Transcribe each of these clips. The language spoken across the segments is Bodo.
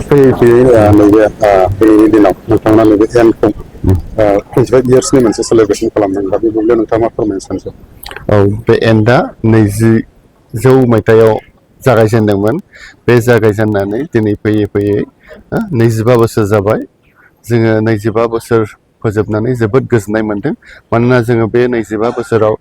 फैयै फैयै नैबे दिनैनि दिनाव नोंथांमोना नैबे एनखौ 25 इयार्सनि मोनसे सेलेब्रेसन खालामदों दा बे बुब्लियाव नोंथाङा मा फोरमायनो सानसै? औ बे एन्डआ 2000 मायथाइयाव जागायजेनदोंमोन। बे जागायजेननानै दिनै फैयै फैयै 25 बोसोर जाबाय। जोङो 25 बोसोर फोजोबनानै जोबोद गोजोननाय मोनदों। मानोना जोङो बे 25 बोसोराव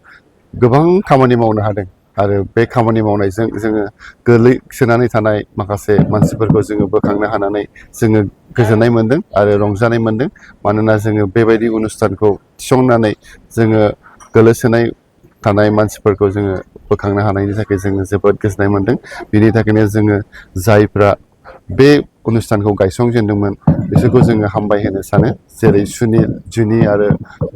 गोबां खामानि मावनो हादों आरो बे खामानि मावनायजों जोङो गोलैसोनानै थानाय माखासे मानसिफोरखौ जोङो बोखांनो हानानै जोङो गोजोननाय मोनदों आरो रंजानाय मोनदों। मानोना जोङो बेबायदि अनुस्थानखौ थिसननानै जोङो गोलैसोनाय थानाय मानसिफोरखौ जोङो बोखांनो हानायनि थाखाय जोङो जोबोद गोजोननाय मोनदों। बिनि थाखायनो जोङो जायफ्रा बे अनुस्थानखौ गायसंजेनदोंमोन बिसोरखौ जोङो हामबाय होनो सानो, जेरै सुनिल, जुनि आरो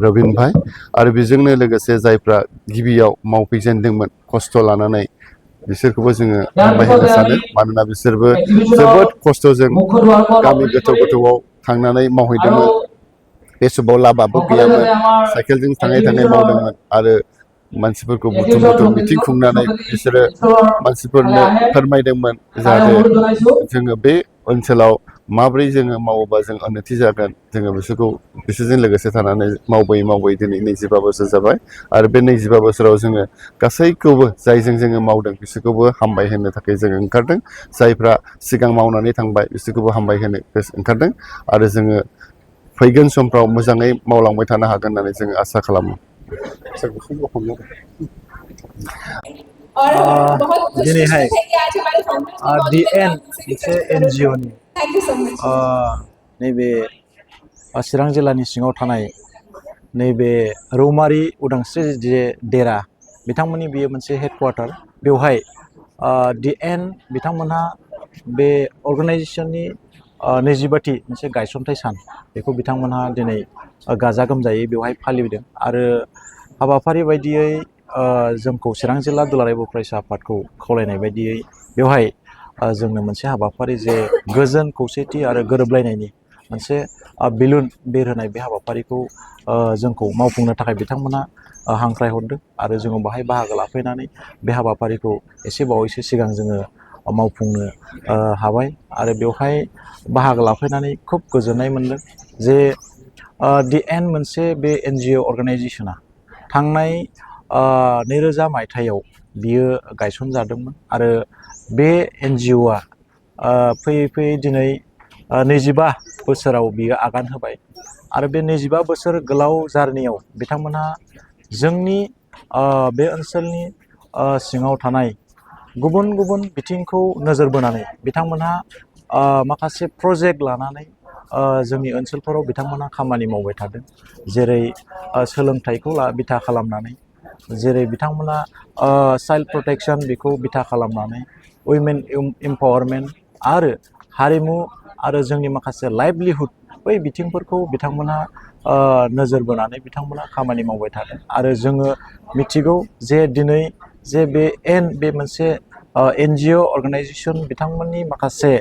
रबिन भाई आरो बेजोंनो लोगोसे जायफ्रा गिबियाव मावफैजेनदोंमोन खस्थ' लानानै बिसोरखौबो जोङो हामबाय होनो सानो। मानोना बिसोरबो जोबोद खस्थ'जों गामि गोथौ गोथौआव थांनानै मावहैदोंमोन। बे समाव लामाबो गैयामोन, साइकेलजों थाङै थाङै मावदोंमोन आरो मानसिफोरखौ बुथुम बुथुम मिथिं खुंनानै बिसोरो मानसिफोरनो फोरमायदोंमोन जाहाथे जोङो बे ओनसोलाव माब्रै जोङो मावोबा जों उन्नति जागोन, जोङो बिसोरजों लोगोसे थानानै मावबोयै मावबोयै दिनै 25 बोसोर जाबाय आरो बे 25 बोसोराव जोङो गासैखौबो जायजों जोङो मावदों बिसोरखौबो हामबाय होनो थाखाय जोङो ओंखारदों। जायफ्रा सिगां मावनानै थांबाय बिसोरखौबो हामबाय होनो ओंखारदों आरो जोङो फैगोन समफ्राव मोजाङै मावलांबाय थानो हागोन होननानै जोङो आसा खालामो। दिनैहाय दि एन मोनसे NGO नि नैबे चिरां जिल्लानि सिङाव थानाय नैबे रौमारि उदांस्रि जे देरा बिथांमोननि बेयो मोनसे हेडकुवार्टार। बेवहाय दि एन बिथांमोनहा बे अर्गेनाइजेसननि 25थि मोनसे गायसनथाइ सान बेखौ बिथांमोनहा दिनै गाजा गोमजायै बेवहाय फालिदों आरो हाबाफारि बायदियै जोंखौ चिरां जिल्ला दुलाराय बर' फरायसा आफादखौ खावलायनाय बायदियै बेवहाय जोंनो मोनसे हाबाफारि जे गोजोन खौसेथि आरो गोरोबलायनायनि मोनसे बेलुन बिरहोनाय बे हाबाफारिखौ जोंखौ मावफुंनो थाखाय बिथांमोना हांख्राय हरदों आरो जोङो बाहाय बाहागो लाफैनानै बे हाबाफारिखौ एसे बावैसो सिगां जोङो मावफुंनो हाबाय आरो बेवहाय बाहागो लाफैनानै खोब गोजोननाय मोनदों जे दि एन मोनसे बे NGO अर्गेनाइजेसना थांनाय 2000 मायथाइयाव बियो गायसनजादोंमोन आरो बे NGOआ फैयै फैयै दिनै 25 बोसोराव बियो आगान होबाय आरो बे 25 बोसोर गोलाव जार्नियाव बिथांमोनहा जोंनि बे ओनसोलनि सिङाव थानाय गुबुन गुबुन बिथिंखौ नोजोर बोनानै बिथांमोनहा माखासे प्रजेक्ट लानानै जोंनि ओनसोलफोराव बिथांमोनहा खामानि मावबाय थादों। जेरै सोलोंथाइखौ बिथा खालामनानै, जेरै बिथांमोना चाइल्ड प्रटेक्सन बेखौ बिथा खालामनानै, उइमेन एम्पावारमेन्ट आरो हारिमु आरो जोंनि माखासे लाइभलिहुड बै बिथिंफोरखौ बिथांमोनहा नोजोर बोनानै बिथांमोना खामानि मावबाय थादों आरो जोङो मिथिगौ जे दिनै जे बे मोनसे NGO अर्गेनाइजेसन बिथांमोननि माखासे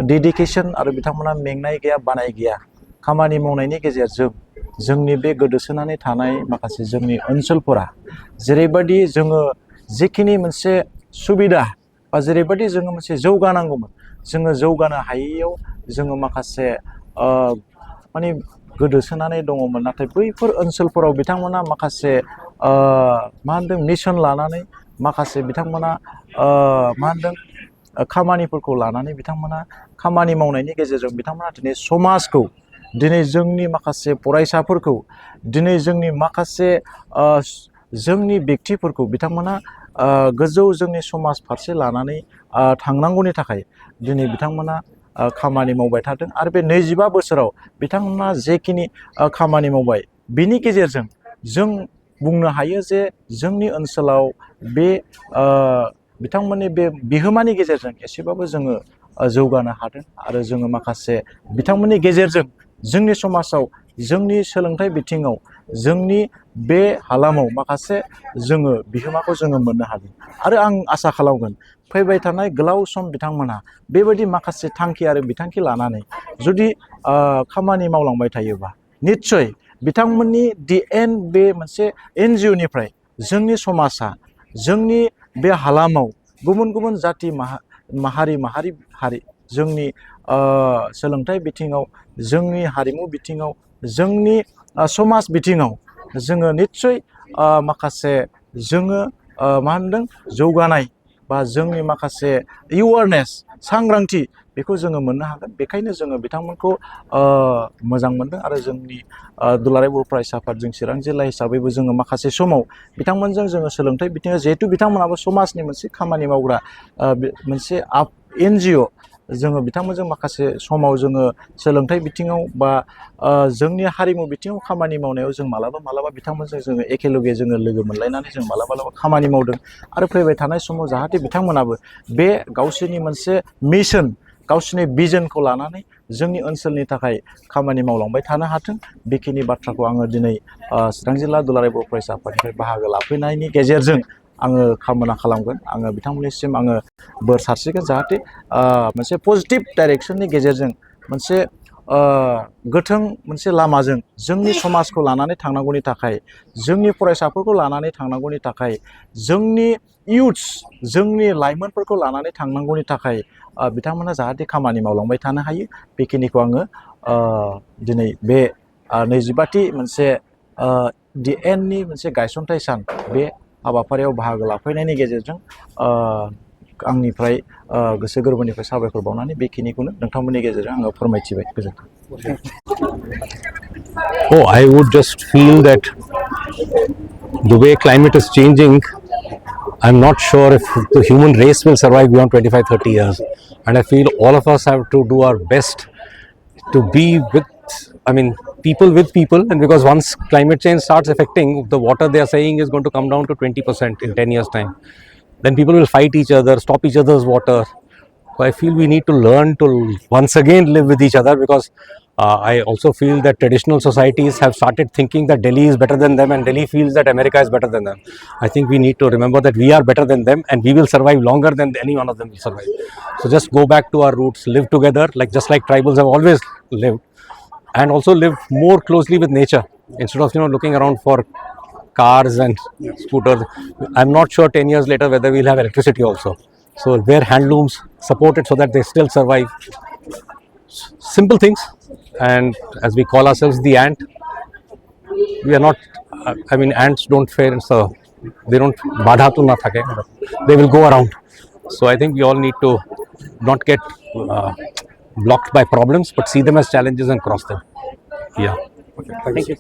डेडिकेसन आरो बिथांमोना मेंनाय गैया बानाय गैया खामानि मावनायनि गेजेरजों जोंनि बे गोदोसोनानै थानाय माखासे जोंनि ओनसोलफोरा जेरैबायदि जोङो जिखिनि मोनसे सुबिदा बा जेरैबायदि जोङो मोनसे जौगानांगौमोन जोङो जौगानो हायैयाव जोङो माखासे माने गोदोसोनानै दङमोन। नाथाय बैफोर ओनसोलफोराव बिथांमोना माखासे मा होनदों मिशन लानानै माखासे बिथांमोना मा होनदों खामानिफोरखौ लानानै बिथांमोना खामानि मावनायनि गेजेरजों बिथांमोना दिनै समाजखौ, दिनै जोंनि माखासे फरायसाफोरखौ, दिनै जोंनि माखासे जोंनि बेक्तिफोरखौ बिथांमोना गोजौ जोंनि समाज फारसे लानानै थांनांगौनि थाखाय दिनै बिथांमोना खामानि मावबाय थादों आरो बे 25 बोसोराव बिथांमोना जेखिनि खामानि मावबाय बिनि गेजेरजों जों बुंनो हायो जे जोंनि ओनसोलाव बे बिथांमोननि बे बिहोमानि गेजेरजों एसेबाबो जोङो जौगानो हादों आरो जोङो माखासे बिथांमोननि गेजेरजों जोंनि समाजाव, जोंनि सोलोंथाइ बिथिङाव, जोंनि बे हालामाव माखासे जोङो बिहोमाखौ जोङो मोननो हादों आरो आं आसा खालामगोन फैबाय थानाय गोलाव सम बिथांमोनहा बेबायदि माखासे थांखि आरो बिथांखि लानानै जुदि खामानि मावलांबाय थायोबा निस्सय बिथांमोननि दि एन बे मोनसे NGO निफ्राय जोंनि समाजा, जोंनि बे हालामाव गुबुन गुबुन जाथि जोंनि सोलोंथाइ बिथिङाव, जोंनि हारिमु बिथिङाव, जोंनि समाज बिथिङाव जोङो निस्सय माखासे जोङो मा होनदों जौगानाय बा जोंनि माखासे एवारनेस सांग्रांथि बेखौ जोङो मोननो हागोन। बेखायनो जोङो बिथांमोनखौ मोजां मोनदों आरो जोंनि दुलाराय बर' फरायसा आफाद जों चिरां जिल्ला हिसाबैबो जोङो माखासे समाव बिथांमोनजों जोङो सोलोंथाइ बिथिङाव जिहेथु बिथांमोनाबो समाजनि मोनसे खामानि मावग्रा मोनसे NGO जोङो बिथांमोनजों माखासे समाव जोङो सोलोंथाइ बिथिङाव बा जोंनि हारिमु बिथिङाव खामानि मावनायाव जों मालाबा बिथांमोनजों जोङो एखेलगे जोङो लोगो मोनलायनानै जों मालाबा खामानि मावदों आरो फैबाय थानाय समाव जाहाथे बिथांमोनाबो बे गावसोरनि मोनसे मिशन गावसोरनि भिजनखौ लानानै जोंनि ओनसोलनि थाखाय खामानि मावलांबाय थानो हाथों बेखिनि बाथ्राखौ आङो दिनै चिरां जिल्ला दुलाराय बर' फरायसा आफादनिफ्राय बाहागो लाफैनायनि गेजेरजों आङो कामना खालामगोन। आङो बिथांमोननिसिम आङो बोर सारस्रिगोन जाहाथे मोनसे पजिटिभ डाइरेक्सननि गेजेरजों मोनसे गोथों मोनसे लामाजों जोंनि समाजखौ लानानै थांनांगौनि थाखाय, जोंनि फरायसाफोरखौ लानानै थांनांगौनि थाखाय, जोंनि इयुथ्स जोंनि लाइमोनफोरखौ लानानै थांनांगौनि थाखाय बिथांमोना जाहाथे खामानि मावलांबाय थानो हायो बेखिनिखौ आङो दिनै बे 25थि मोनसे DNनि मोनसे गायसनथाइ सान बे हाबाफारियाव बाहागो लाफैनायनि गेजेरजों आंनिफ्राय गोसो गोरबोनिफ्राय साबायखर बावनानै बेखिनिखौनो नोंथांमोननि गेजेरजों आङो फोरमायथिबाय। गोजोन्थों। Oh, I would just feel that the way climate is changing, I'm not sure if the human race will survive beyond 25-30 years. And I feel all of us have to do our best to be with, people with people. And because once climate change starts affecting, the water they are saying is going to come down to 20% in 10 years' time. Then people will fight each other, stop each other's water. So I feel we need to learn to once again live with each other, because I also feel that traditional societies have started thinking that Delhi is better than them and Delhi feels that America is better than them. I think we need to remember that we are better than them and we will survive longer than any one of them will survive. So just go back to our roots, live together, just like tribals have always lived, and also live more closely with nature instead of looking around for cars and scooters. I'm not sure 10 years later whether we'll have electricity also. So wear handlooms, support it so that they still survive. Simple things. And as we call ourselves the ant, we are not, ants don't fare, so they don't badha to na thake, they will go around. So I think we all need to not get blocked by problems, but see them as challenges and cross them. Yeah. Okay, thank you.